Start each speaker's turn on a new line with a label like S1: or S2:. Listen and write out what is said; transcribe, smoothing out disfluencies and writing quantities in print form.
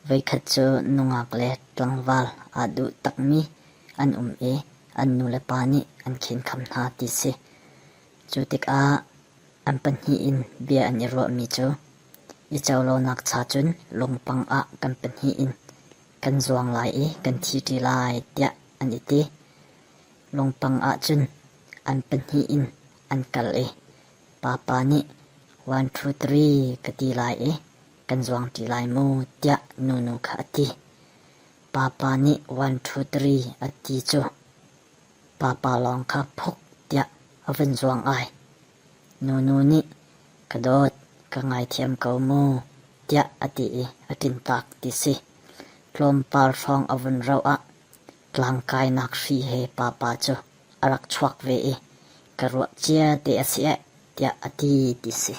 S1: Voikhat cu nungak le tlangval aa duh takmi an um i an nulepa nih an khenkham hna ti si. Cu tikah an pahnih in bia an i ruahmi cu i co lonak cha cun lungpang ah kan pahnih in kan zuang lai i kan thi ṭi lai tiah an i ti. Lungpang ah cun an pahnih in an kal i papa nih one two three ka ti lai i kan zuang ṭi lai mu tiah nunu kha a ti. Papa nih one two three a ti cu papa lawng kha phuk tiah a vun zuang ai. Nunu nih ka dawt, ka ngaithiam ko mu tiah a ti i a ṭintak ti si. Tlawmpal hrawng a vun rauh ah tlangkainak hri he papa cu a rak chuak ve i ka ruah cia te a si eh tiah a ti ti si.